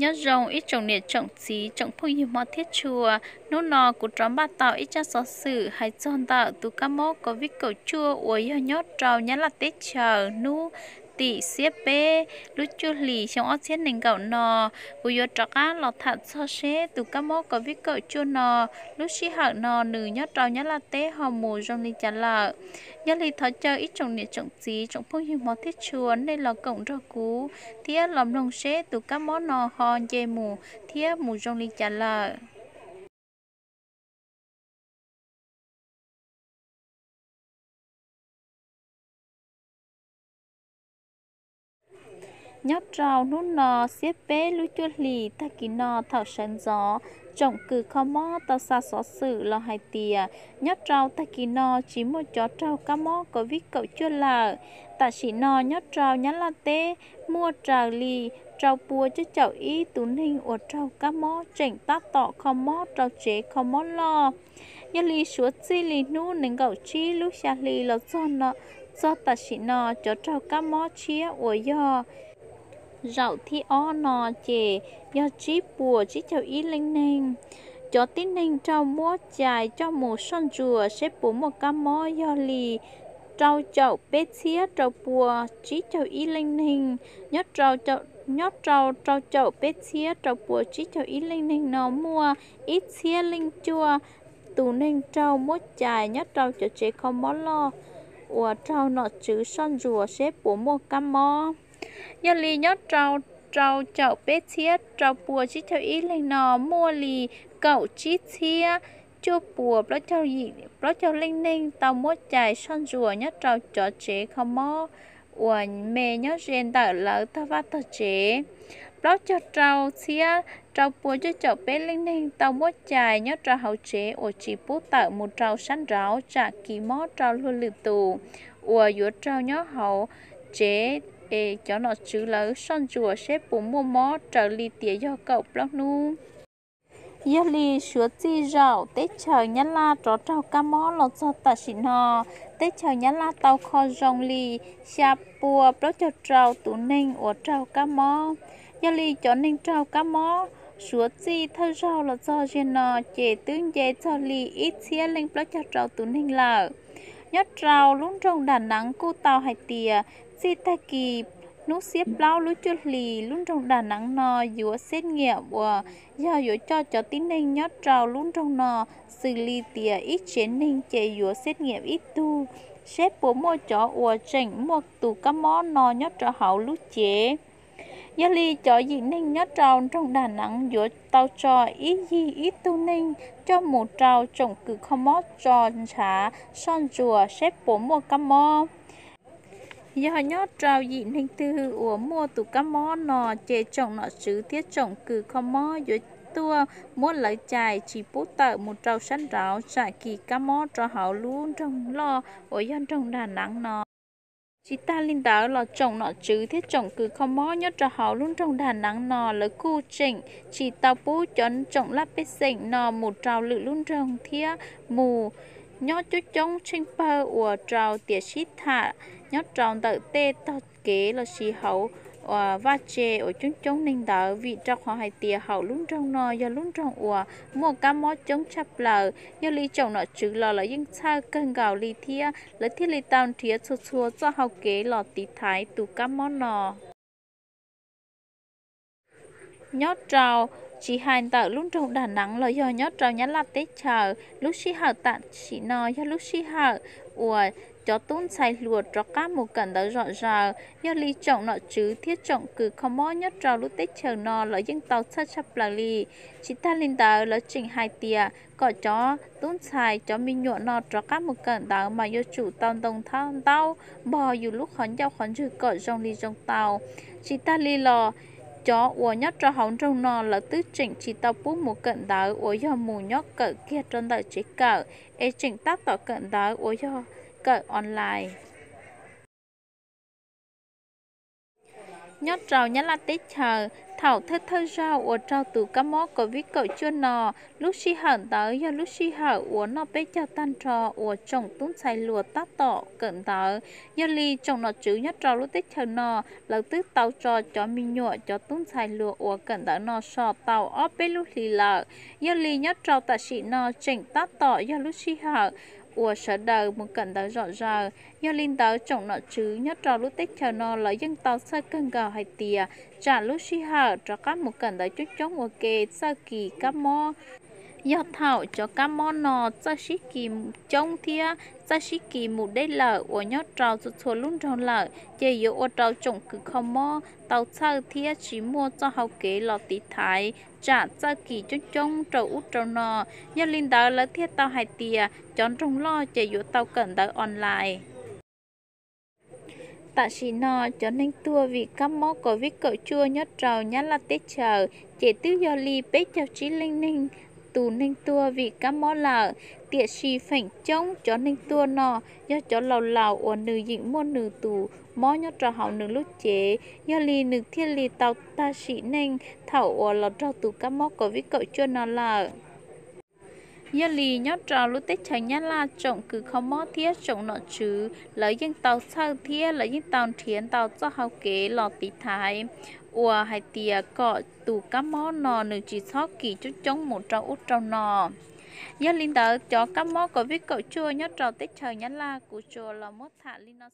Nyob zoo ib tsoom niam tsoom txiv tsoom phooj ywg hmov thiab tshua, hnub no kuv rov npaj tau ib tsab xov xwm hais txog ntawm tus kab mob COVID kaum cuaj uas yog nyob rau Nyab Laj teb chaws hnub tim xiab peb lub cuaj hlis xyoo ob txhiab nees nkaum no. Kuv yuav rov qab los tham txog seb tus kab mob COVID kaum cuaj no lub sij hawm no nws nyob rau Nyab Laj teb ho mus zoo li cas lawm. Yog li thov caw ib tsoom niam tsoom txiv tsoom phooj ywg hmov thiab tshua nej los koom nrog kuv thiab los mloog seb tus kab mob no ho nce mus thiab mus zoo li cas lawm. Nyob rau hnub no xiab peb lub cuaj hlis tag kis no thaum sawv ntxov, tsoom kws kho mob tau xa xov xwm los hais tias nyob rau tag kis no tsis muaj cov raug kab mob COVID kaum cuaj lawm. Tam sim no nyob rau Nyab Laj teb muaj raws li rau pua cuaj caum ib tus neeg uas raug kab mob tseem tab tom kho mob rau tsev kho mob loj. Yog li suav txij li hnub nees nkaum tsib lub xya hli los txog tam sim no cov raug kab mob tshiab uas yog zaum thib ob no ces yog tsib puas tsib caug ib leej neeg. Cov tib neeg raug muab cais coj mus soj ntsuas seb puas muaj kab mob yog li rau caum peb txhiab rau pua tsib caug ib leej neeg. Nyob rau rau caum peb txhiab rau pua tsib caug ib leej neeg no muaj ib txhiab leej cuaj tus neeg raug muab cais nyob rau cov tsev kho mob loj uas raug nom tswv soj ntsuas seb puas muaj kab mob. Yog li nyob rau rau caum peb txhiab rau pua tsib caug ib leeg no muaj li kaum tsib txhiab cuaj puas plaub caug leej neeg tau muab cais soj ntsuas nyob rau cov tsev kho mob uas me nyob ze ntawm lawv tog vaj tog tsev. Plaub caug rau txhiab rau pua cuaj caum peb leej neeg tau muab cais nyob rau hauv tsev uas tsis pub tawm mus rau sab nraud tsam kis mob rau luag lwm tus uas yuav raug nyob hauv tsev es cov nom tswv lawv soj ntsuas seb puas muaj mob raws li tias yog kaum plaub hnub. Yog li suav txij zaum teb chaws Nyab Laj rov raug kab mob los txog tam sim no, teb chaws Nyab Laj tau kho zoo li xya pua plaub caug rau tus neeg uas raug kab mob. Yog li cov neeg raug kab mob suav txij thawj zaug los txog ziag no ces twb nce txog li ib txhiab leej plaub caug rau tus neeg lawm. Nyob rau lub nroog Dam Neev kuj tau hais tias txij tag kis hnub xiab plaub lub cuaj hlis lub nroog Dam Neev no yuav xeb nyiam uas yog yuav coj cov tib neeg nyob rau lub nroog no xws li tias ib tsev neeg ces yuav xeb nyiam ib tug seb puas muaj cov uas tseem muaj tus kab mob no nyob rau hauv lub cev. Yog li cov yim neeg nyob rau nroog Dam Neev yuav tau tso ib yig ib tug neeg coj mus rau tsoom kws kho mob tso ntshav soj ntsuas seb puas muaj kab mob. Yog nyob rau yim neeg twg uas muaj tus kab mob no ces tsoom nom tswv thiab tsoom kws kho mob yuav tuaj muab lawv cais tsis pub tawm mus rau sab nraud tsam kis kab mob rau hauv lub nroog loj uas yog nroog Dam Neev no. Tsis tag li ntawd los tsoom nom tswv thiab tsoom kws kho mob nyob rau hauv lub nroog Dam Neev no lawv kuj tseem tsis tau pub cov tsoom laj pej xeem no mus rau lwm lub nroog thiab mus nyob coob coob tsheej pawg uas rau tiam sib tham nyob rau ntawm tej tog kev lossis hauv vaj tse uas coob coob neeg ntawd vim rau qhov hais tias hauv lub nroog no yog lub nroog uas muaj kab mob coob tshaj plaws. Yog li tsoom nom tswv los lawv yeej txhawj kawg nkaus li thiab lawv thiaj li tau nrhiav txhua txhua txoj hau kev los tiv thaiv tus kab mob no. Nyob rau tsis hais ntawm lub nroog Dam Neev los yog nyob rau Nyab Laj teb chaws, lub sij hawm tam sim no yog lub sij hawm uas cov tub ntxhais hluas rov qab mus kawm ntawv zom zaws. Yog li tsoom nom tswv thiab tsoom kws kho mob nyob rau lub teb chaws no lawv yeej tau txhawj tshaj plaws li. Tsis tag li ntawd lawv tseem hais tias kom cov tub ntxhais cov me nyuam no rov qab mus kawm ntawv mas yuav tsum tau ntoo ntaub npog yus lub qhov ncauj qhov ntswg kom zoo li zoo tau. Tsis tag li los cov uas nyob rau hauv nroog no lawv twb tseem tsis tau pub mus kawm ntawv uas yog mus nyob kawm kiag rau ntawm tsev kawm, es tseem tab tom kawm ntawv uas yog kawm online. Nyob rau Nyab Laj teb chaws, Thaum thawj thawj zaug uas raug tus kab mob COVID kaum cuaj no, lub sij hawm ntawd yog lub sij hawm uas noj peb caug tag nrho uas tsoom tub ntxhais hluas tab tom kawm ntawv. Yog li tsoom nom tswv nyob rau lub teb chaws no, lawv twb tau tso cov me nyuam cov tub ntxhais hluas uas kawm ntawv no so tau ob peb lub hlis lawm. Yog li nyob rau tam sim no tseem tab tom yog lub sij hawm uas sawv daws mus kawm ntawv zom zaws. Yog li ntawd tsoom nom tswv nyob rau lub teb chaws no lawv yeej tau txhawj kawg nkaus hais tias tsam lub sij hawm rov qab mus kawm ntawv coob coob ua ke txawj kis kab mob. Yog thaum cov kab mob no txawj sib kis coob thiab txawj sib kis mus deb lawm uas nyob rau txhua txhua lub nroog lawm, ces yuav ua rau tsoom kws kho mob tau txhawj thiab tsis muaj txoj hau kev los tiv thaiv, tsam txawj kis coob coob rau ub rau no. Yog li ntawd lawv thiaj tau hais tias cov nroog loj ces yuav tau kawm ntawv online. Tam sim no cov neeg tuag vim kab mob COVID kaum cuaj nyob rau Nyab Laj teb chaws ces twb yog li peb caug tsib leej neeg tus neeg tuag vim kab mob lawm, tiam sis feem coob cov neeg tuag no yog cov laus laus uas nws yeem muaj nws tus mob nyob rau hauv nws lub cev, yog li nws thiaj li tau tag sim neej thaum uas los raug tus kab mob COVID kaum cuaj no lawm. Yog li nyob rau lub teb chaws Nyab Laj tsoom kws kho mob thiab tsoom nom tswv lawv yeej tau txhawj thiab lawv yeej tau nrhiav ntau txoj hau kev los tiv thaiv uas hais tias kom tus kab mob no nws tsis txhob kis coob coob mus rau ub rau no. Yog li ntawd cov kab mob COVID kaum cuaj nyob rau teb chaws Nyab Laj kuv tsuas los muab tham li no